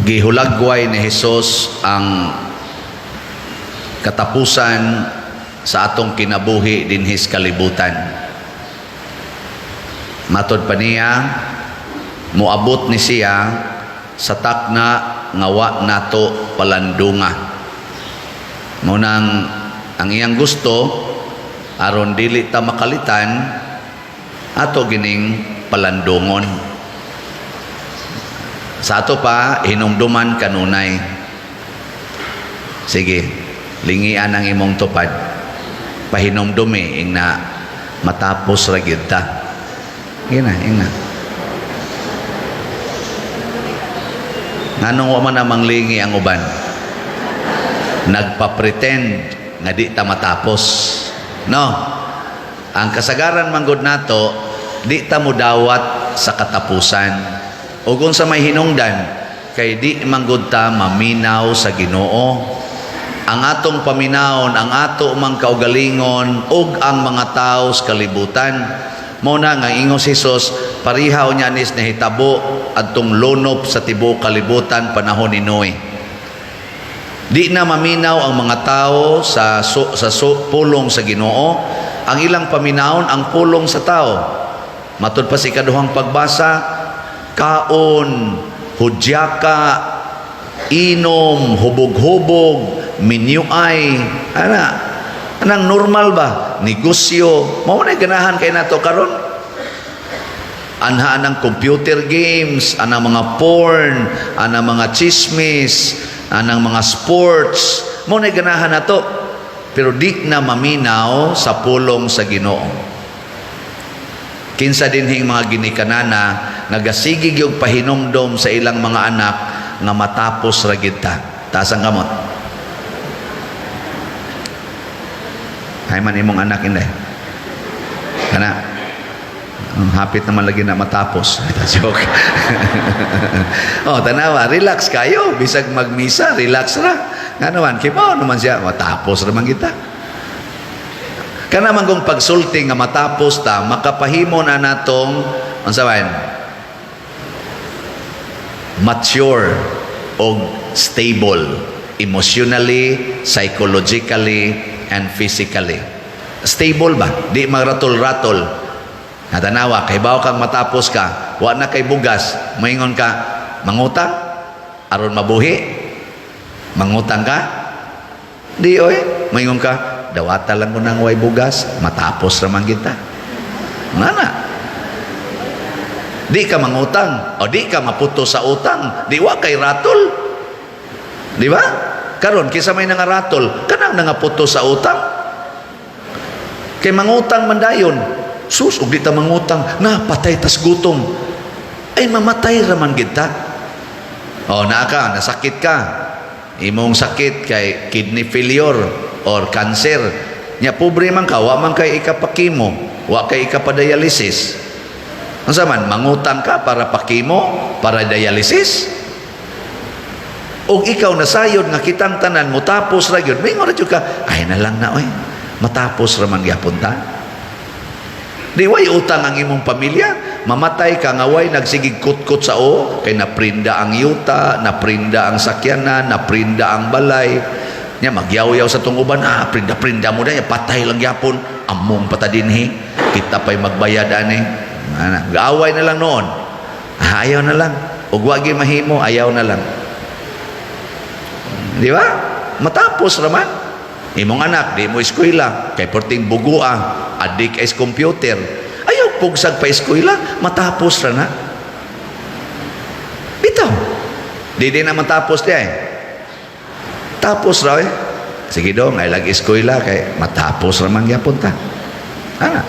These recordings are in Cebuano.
Gihulagway ni Hesus ang katapusan sa atong kinabuhi dinhi sa kalibutan. Matod pa niya, moabot ni siya sa takna nga wa nato palandunga. Mao nang ang iyang gusto, aron dili ta makalitan, ato gining palandungon. Sa ato pa hinumduman kanunay. Sige, lingian ang imong tupad. Pahinumdumi, ingna, matapos ra gyud ta. Ingna, ingna. Nganong wa man namang lingi ang uban? Nagpa-pretend nga di ta matapos. No? Ang kasagaran manggod nato, di ta mudawat sa katapusan. O kung sa may hinungdan, kay di manggod ta maminaw sa Ginoo. Ang atong paminawon, ang ato mang kaugalingon ug ang mga tao sa kalibutan. Mao na nga ingon si Jesus, parihaw niya nis nahitabo adtong lunop sa tibuok kalibutan panahon ni Noe. Di na maminaw ang mga tao sa pulong sa Ginoo. Ang ilang paminawon ang pulong sa tao. Matud pa sa ikaduhang pagbasa, kaon, hudyaka, inom, hubog-hubog, minyuay, ana. Anang normal ba? Negosyo. Mao na ganahan kay nato karon. Anha ang computer games, anang mga porn, anang mga chismis, anang mga sports. Mao na ganahan nato. Pero di na maminaw sa pulong sa Ginoo. Kinsa dinhing mga ginikanana nagasige gyud pahinumdom sa ilang mga anak nga matapos ra gyud ta? Taas ang kamot. Hay man imong anak, inday. Kana. Ang hapit naman lagi na matapos. Joke. Oh, tanawa, relax kayo. Bisag magmisa, relax ra. Nga naman, kibaw naman siya, matapos ra man kita. Kana man kung pagsulti nga matapos ta, makapahimo na natong, unsa man, mature o stable emotionally, psychologically, and physically. Stable ba? Di magratol-ratol. Natanawa, kay bawo kang matapos ka, wa na kay bugas, moingon ka, mangutang, aron mabuhi, mangutang ka, di oy, moingon ka, dawata lang ko nang way bugas, matapos raman kita. Nga. Di ka mangutang, o di ka maputo sa utang, di wa kay ratol. Di ba? Karon kinsa may nangaratol, kanang nangaputo sa utang. Kay mangutang man dayon. Sus, ug di ta mangutang, na patay tas gutom. Ay mamatay ra man gid ta. O naa ka, nasakit ka. Imong sakit kay kidney failure or cancer. Nya pobre man ka, wa man kay ikapakimo, wa kay ikapadialysis. Unsa man, mangutang ka para pakimo, para dialysis? Og ikaw nasayod nga kitang tanan mo tapos ra gyud, moingon ra gyud ka, ay na lang na oy. Matapos ra man gyapon ta. Di way utang ang imong pamilya, mamatay ka nga way nagsigig kutkot sa o, kay naprinda ang yuta, naprinda ang sakyanan, naprinda ang balay. Nya magyaw-yaw sa tong uban, ah, prinda-prinda mo na, patay lang gyapon, among pa ta dinhi, kita pa'y magbayad ani. Ana, gaaway na lang noon. Ah, ayaw na lang. Ug wa gyud mahimo, ayaw na lang. Di ba? Matapos raman. Imong anak, di mo eskwela, kay perting bugua, adik is computer. Ayaw pugsag pa eskwela, matapos ra na. Bitaw. Di din na matapos di ay. Tapos ra eh. Sige dong, ay lag eskwela kay matapos ra man gyapon ta. Ana.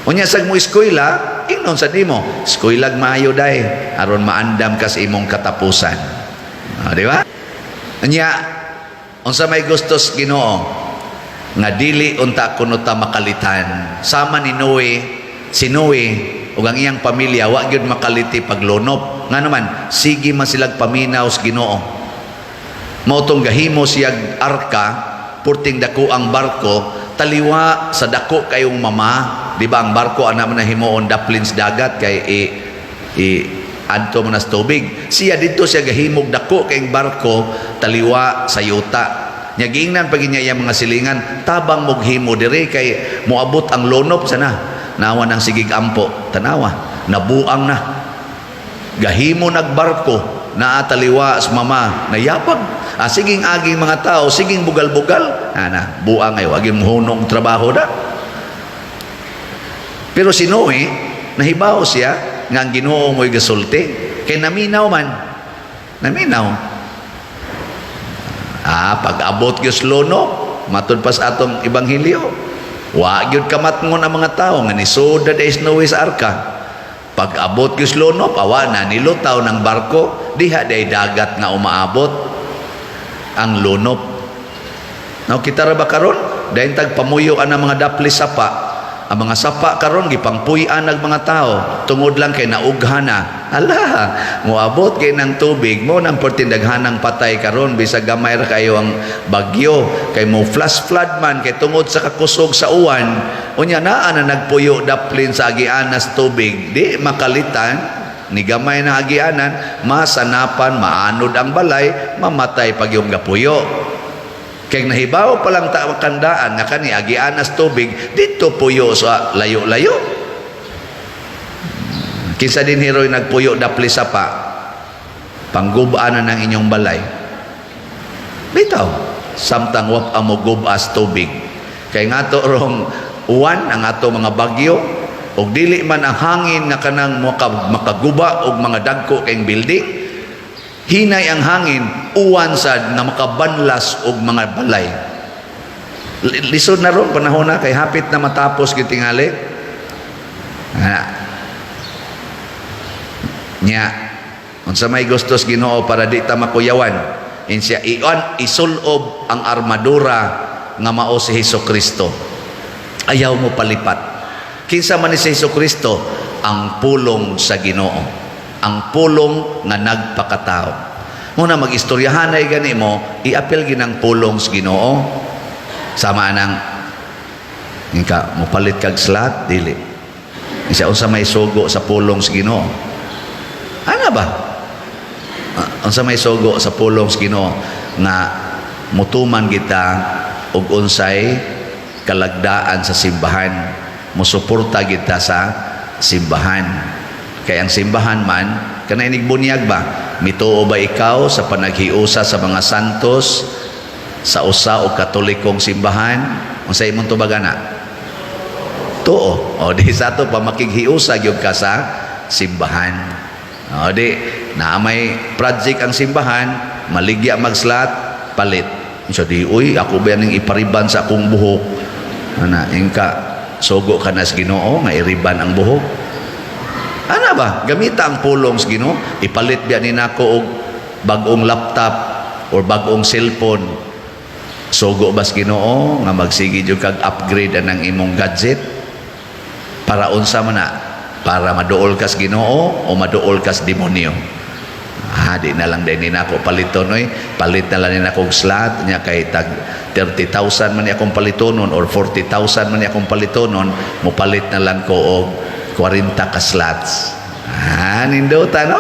Unya sag mo eskwela, ingnon sa nimo, eskwela maayo day aron maandam ka sa imong katapusan. Ah, di ba? Unya unsa may gustos Ginoo nga dili unta kuno ta makalitan. Sama ni Noe, si Noe ug ang iyang pamilya wa gyud makaliti paglunop. Nga naman, sige man silag paminaw sa Ginoo. Mao tong gahimo siyag arka, purting dako ang barko, taliwa sa dako kayong mama, di ba ang barko ana man himuon daplin sa dagat kay i i Adto man sa tubig. Siya dito siya gahimog dako kayong barko taliwa sa yuta. Nya giingnan pag niya iyang mga silingan, "Tabang mog himo diri kay moabot ang lonop sana." Nawa nang sigig ampo, tanawa, nabuang na. Gahimo nagbarko naa taliwa sa mama, nayapag. Ah, siging aging mga tao, siging bugal-bugal, ana, buang ay waging muhunong trabaho da. Pero si Noe, nahibaw siya nga ang Ginoo mo'y gasulti. Kay naminaw man. Naminaw. Ah, pag abot gyud lonop, matud pa sa atong ebanghelyo, wa gyud kamatngon ang mga tao nga nisud na si Noe sa arka. Pag abot gyud lonop, awa na nilutaw ng barko, diha day dagat nga umaabot ang lunop. Now, kita ra ba karon? Dayon tag pamuyo ang mga daplis sapa. Ang mga sapa karon gipangpuy-an ng mga tao tungod lang kay naugha na. Ala, moabot kay ng tubig mo nang pertindaghanang patay karon bisag gamay ra kayo ang bagyo kay mo flash flood man kay tungod sa kakusog sa uwan. Unya naa na nagpuyo daplin sa agianas tubig, di makalitan ni gamay na agianan, masanapan, maanod ang balay, mamatay pag yung gapuyo. Kay nahibaw pa lang ta kandaan nga kani agianas tubig dito puyo sa layo-layo. Kinsa din hiroy nagpuyo dapli sapa, panggub-an na ng inyong balay. Bitaw, samtang wap amo gubas tubig. Kay nga to rong uwan ang ato mga bagyo og dili man ang hangin nga kanang makaguba og mga dagko kayong building, hinay ang hangin, uwan sad nga makabanlas og mga balay. Lisod na ron panahon na kay hapit na matapos gyud tingali. Ah. Nya unsa may gustos Ginoo para di ta makuyawan? Insiya ion isulob ang armadura nga mao si Hesus Kristo. Ayaw mo palipat. Kinsa man ni si Hesus Kristo? Ang pulong sa Ginoo, ang pulong nga nagpakatao. Muna mag-istoryahanay gani mo, iapil ginang pulong sa Ginoo. Sama nang ka mopalit kag slot, dili. Isa, unsa may sugo sa pulong sa Ginoo? Ana ba? Ah, unsa may sugo sa pulong sa Ginoo? Nga mutuman kita og unsay kalagdaan sa simbahan, musuporta kita sa simbahan. Kay ang simbahan man kana inig bunyag ba? Mituo ba ikaw sa panaghiusa sa mga santos sa usa o Katolikong simbahan? Unsa imong tubag ana? Tuo. O di sa ato pa makighiusa gyud ka sa simbahan. O di na may project ang simbahan, maligya magslot, palit. So di, "Uy, ako ba ning ipariban sa akong buhok?" Ana, ingka, sugo ka na sa Ginoo nga iriban ang buhok? Ana ba? Gamita ang pulong sa Ginoo, ipalit biya ni nako og bag-ong laptop or bag-ong cellphone. Sugo ba sa Ginoo nga magsige jud kag upgrade anang imong gadget? Para unsa man na? Para maduol kas Ginoo o maduol kas demonyo? Ah, di na lang din nako paliton oy. Palit na lang ni nako og slot nya kay tag 30,000 man ni akong palitonon or 40,000 man ni akong palitonon, mopalit na lang ko og 40 ka slots. Ah, nindota no?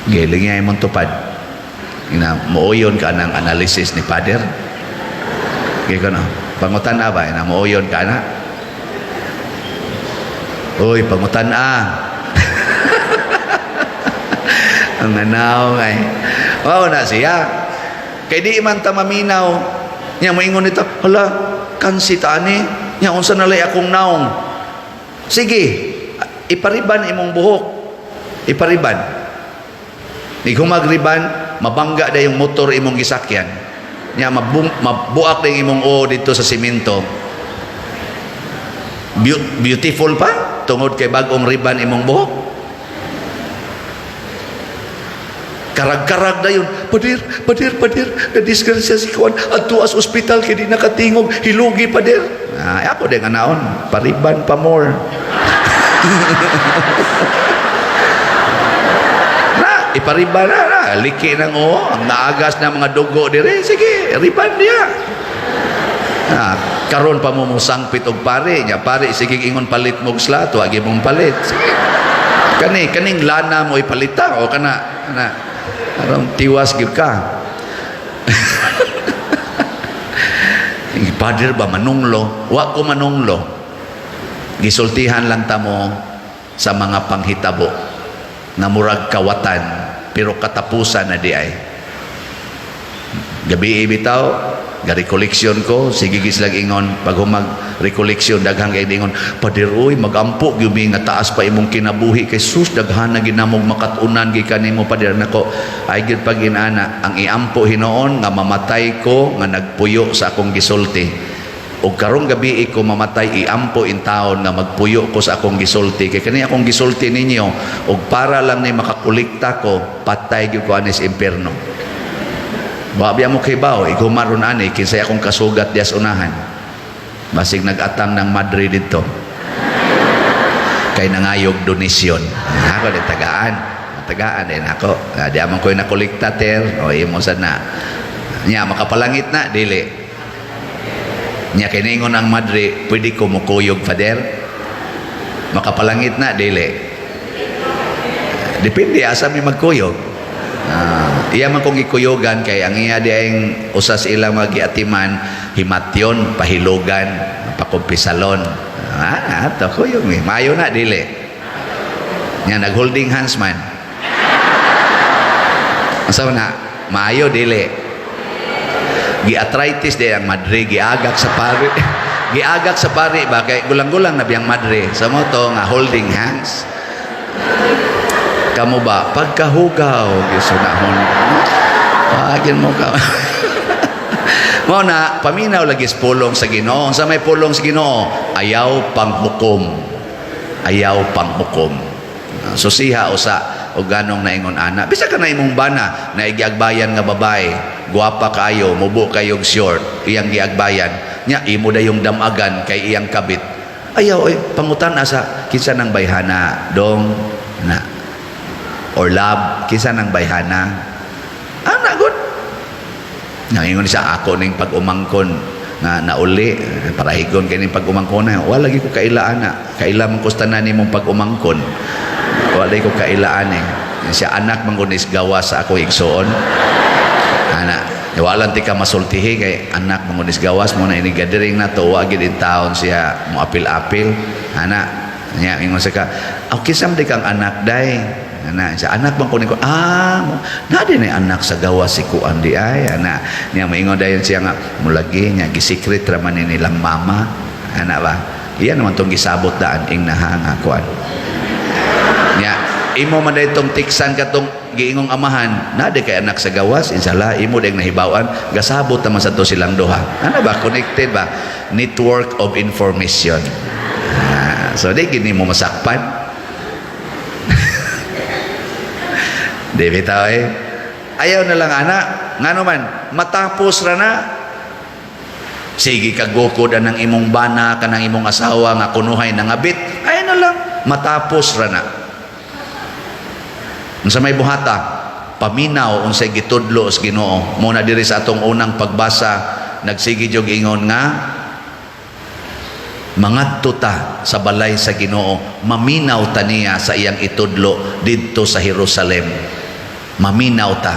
Giling niya imong tupad. Ina, mooyon ka ng analysis ni Father. Kaya ko no, pangutan ba? Ina, mooyon ka na? Uy, pangutan ah. Ang anaw ay. Wow na siya. Kay di man ta maminaw. Nya moingon nito, "Hala, kansi ta ani. Nya unsa na lay akong naong?" Sige, ipariban imong buhok. Ipariban. Ig humagriban, mabangga da yung motor imong gisakyan. Nya mabuak na yung imong o dito sa simento. Beautiful pa tungod kay bagong riban imong buhok. Karag-karag na yun. "Pader, pader, pader, nadisgrasya si Juan. Adto as ospital kay di nakatingog. Hilugi, pader." Ah, ako din anaon. Pariban pa more. Na, ipariban na, na. Liki ng o. Ang naagas na mga dugo dire. Sige, riban niya. Ah, karon pa mo mosangpit og pare nya, "Pare, sige, ingon palit mo og slot, wag mong palit." Sige. Kani kaning lana mo ipalita o kana kana aron tiwas gyud ka. Father ba manunglo? Wa ko manunglo. Gisultihan lang ta mo sa mga panghitabo nga murag kawatan pero katapusan na di ay. Gabi bitaw, ga recollection ko, sige gis lang ingon, pag humag recollection daghang kay ingon, "Pader oy, magampo gyud mi nga taas pa imong kinabuhi kay sus daghan na ginamog makat-unan gikan nimo, pader." Nako, ay gyud pag inana ang iampo hinuon nga mamatay ko nga nagpuyo sa akong gisulti. Og karong gabi ko mamatay, iampo in taon nga magpuyo ko sa akong gisulti kay kani akong gisulti ninyo og para lang ni makakolekta ko, patay gyud ko anis impierno. Wa biya mo kibaw, ikaw maron ani kinsay akong kasugat dias unahan. Basig nag-atang ng madre dito. Kay nangayog donasyon. Ako di tagaan. Tagaan din ako. Ah, di amang ko'y nakolekta ter o imo sad na. Nya makapalangit na dili. Nya kay ningon ang madre, "Pwede ko mukuyog, Father?" Makapalangit na dili. Depende asa mi magkuyog. Ah, iya man kong gikuyogan kay ang iya di ang usas ilang mga giatiman himatyon, pahilugan, pakumpisalon. Ah, ato kuyog mi. Maayo na dili. Nya nag-holding hands man. Asa man na? Maayo dili. Gi-arthritis di ang madre, giagak sa pari. Giagak sa pari ba kay gulang-gulang na biyang madre. Sa mo to nga holding hands. Kamo ba pagkahugaw gisunahon. Pagin mo ka. Mao na paminaw lagi sa pulong sa Ginoo. Sa may pulong sa Ginoo, ayaw panghukom. Ayaw panghukom. Susiha usa o ganong naingon ana. Bisa ka na imong bana na igiagbayan nga babae, guwapa kaayo, mubo kayog short, iyang giagbayan. Nya imo dayong damagan kay iyang kabit. Ayaw oy, pangutan asa kinsa nang bayhana dong na or love, kinsa nang bayhana. Ana gud. Nangingon siya ako ning pag-umangkon nga nauli parahigon kay ning pag-umangkon na wala lagi ko kaila ana, kaila man ko sa tanan nimong pag-umangkon, wala ko kailaan eh. Siya anak man ko nis gawa sa ako igsuon ana, wala ti ka masultihi kay anak man ko nis gawas mo na ini gathering na to, wa gid in taon siya mo apil-apil ana. Nya ingon sa ka, okay sam di kang anak day ana, siya anak man ko ni ko, ah na din ay anak sa gawas si kuan di ay ana. Nya maingon dayon siya nga mulagi nya gisikret ra man ni nilang mama ana ba, iya naman tong gisabot daan ing naha nga kuan. Nya imo man daytong tiksan katong giingong amahan na di kay anak sa gawas, inshallah imo dayong nahibaw-an, gasabot naman sa to silang duha ana ba, connected ba, network of information. Ah, so di gini mo masakpan. Di bitaw eh. Ayaw na lang ana. Ngano man, matapos ra na. Sige kagukod anang imong bana kanang imong asawa nga kunuhay nangabit. Ayaw na lang, matapos ra na. Unsa may buhata? Paminaw unsay gitudlo sa Ginoo. Mo na diri sa atong unang pagbasa nagsige jog ingon nga mangadto ta sa balay sa Ginoo, maminaw ta niya sa iyang itudlo didto sa Jerusalem. Maminaw ta.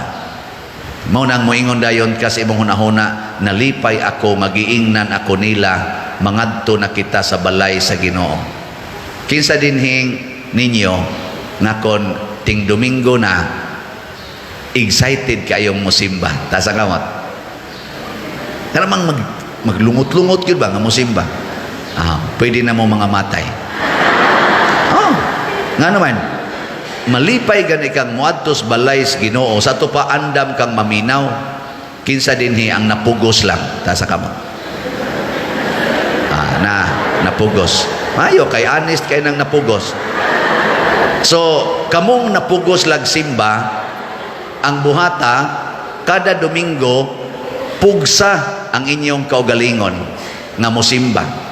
Mao nang moingon dayon ka sa imong hunahuna, nalipay ako nga giingnan ako nila mangadto na kita sa balay sa Ginoo. Kinsa dinhing ninyo nga kon ting Domingo na excited kayong musimba? Taas ang kamot. Karamang maglungot-lungot gyud ba nga musimba? Ah, pwede na mo mga matay. Oh, nga naman, malipay gani kang muadtos balay sa Ginoo sa ato pa andam kang maminaw. Kinsa dinhi ang napugos lang? Taas ang kamot. Ah, na napugos. Mayo kay honest kay nang napugos. So, kamong napugos lag simba, ang buhata kada Domingo pugsa ang inyong kaugalingon nga mosimba.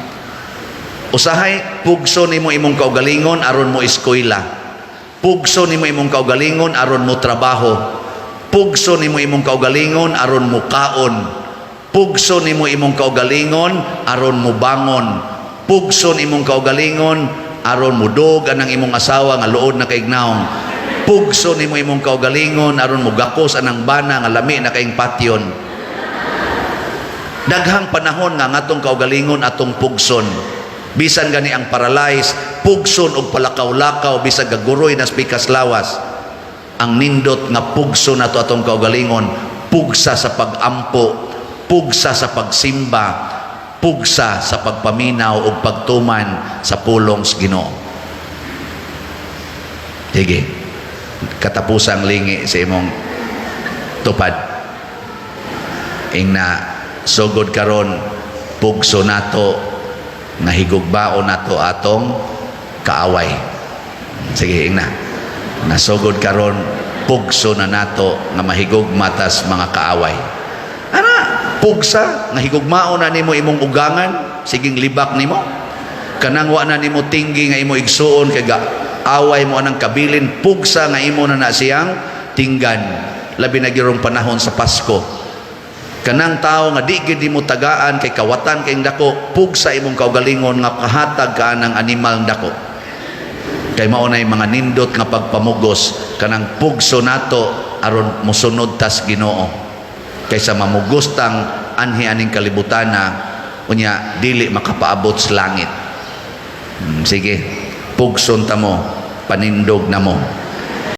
Usahay pugso nimo imong kaugalingon aron mo eskwela. Pugso nimo imong kaugalingon aron mo trabaho. Pugso nimo imong kaugalingon aron mo kaon. Pugso nimo imong kaugalingon aron mo bangon. Pugso nimong kaugalingon aron mudog anang imong asawa nga luod na kaig nawong. Pugso nimo imong kaugalingon aron mugakos anang bana nga lami na kaing patyon. Daghang panahon nga ngatong kaugalingon atong pugson. Bisan gani ang paralyze, pugson og palakaw-lakaw bisag gaguroy nas pikas lawas. Ang nindot nga pugso nato atong kaugalingon, pugsa sa pagampo, pugsa sa pagsimba, pugsa sa pagpaminaw ug pagtuman sa pulong sa Ginoo. Sige. Katapusang lingi sa imong tupad. Ingna, sugod karon, pugso nato nga higugbaon nato atong kaaway. Sige, ingna. Nasugod karon, pugso na nato nga mahigugma tas mga kaaway. Ana, pugsa nga higugmaon na nimo imong ugangan, siging libak nimo. Kanang wa na nimo tinggi nga imo igsuon kay ga away mo anang kabilin, pugsa nga imo na na siyang tinggan. Labi na girong panahon sa Pasko. Kanang tao nga di gid nimo tagaan kay kawatan kay dako, pugsa imong kaugalingon nga kahatag ka ng animal dako. Kay mao nay mga nindot nga pagpamugos, kanang pugso nato aron mosunod tas Ginoo. Kaysa mamugostang anhi aning kalibutana, unya dili makapaabot sa langit. Sige, pugson ta mo, panindog na mo.